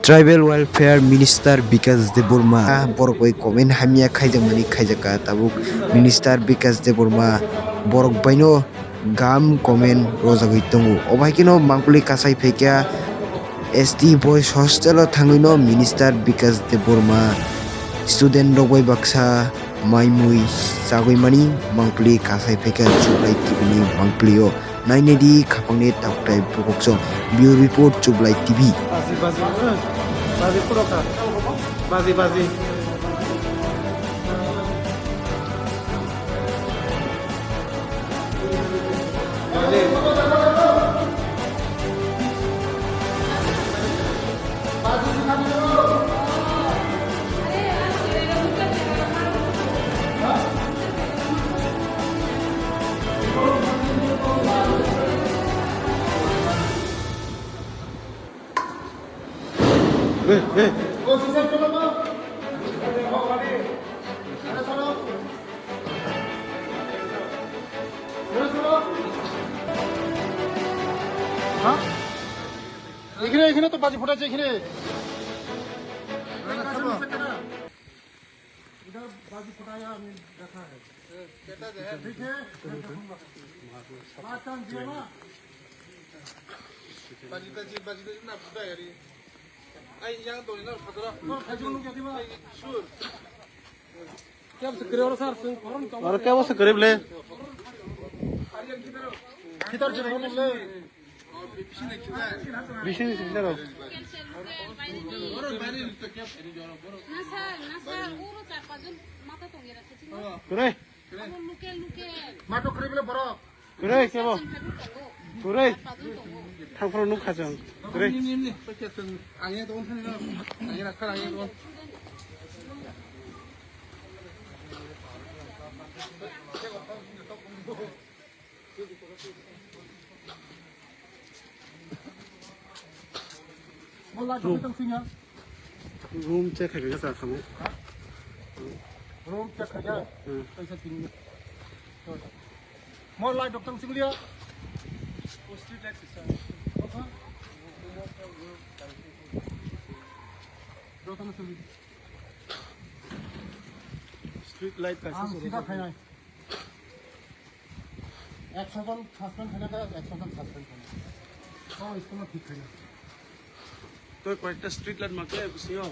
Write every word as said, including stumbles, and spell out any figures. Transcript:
Tribal Welfare Minister Bikash Debbarma, ah, borok bai comment hamya khaijakmani khaijakha, tabuk Minister Bikash Debbarma borok baino gam comment rojagwi tongo. Obo hai kheno mangpili kasai phaikha S T Boys Hostel o thangwino Minister Bikash Debbarma student rok bai baksa mai mui chagwi mani mangpili kasai phaikha Chublai T V ni mangpili o. Nainedi khapangni takhtai bukhuksong. Bureau Report, Chublai T V. Baji, baji, eh. Baji puro kha. Baji, baji. Baji. হ্যাঁ? এখানে, এখানে তো বাজি ফোটাচ্ছে এখানে। इधर बाजी फुटाया हमने देखा है। ठीक है? बात काम किया ना? बाजी, बाजी, बाजी, बाजी ना फुटाया रे। आई, यहाँ तो ना फुटा। तो खजूर लोग क्या थी बात? आई, सुर। क्या बस करे वाला सर, तुम फौरन कम। और क्या बस करे बोले? किधर से बोले? Bisi ni sibisa rok. Na sir, na sir, oro char pach jon mata tongwi rakha chini. Kwrwi. Abo local, local. Mato kwrwi bole borok. Kwrwi kebo. Kwrwi. Char pach jon tongo. Thangphuru nuk kha chwng. Kwrwi. Ang ya tong thani na. Ang ya khara ang ya tong. Room check khai kha kamo. Room check khai kha. Hmm. Kaisa tini. Mo light dok tang sing liya. Street light system. Dok tang sing. Street light kaisa. Ang sida khainai. একশো জন সাসপেন্ড হয় না, একশো জন সাসপেন্ড হয় না। সব স্কুল ঠিক হয় না। তো কয়েকটা স্ট্রিট লাইট মারতে বিসিও।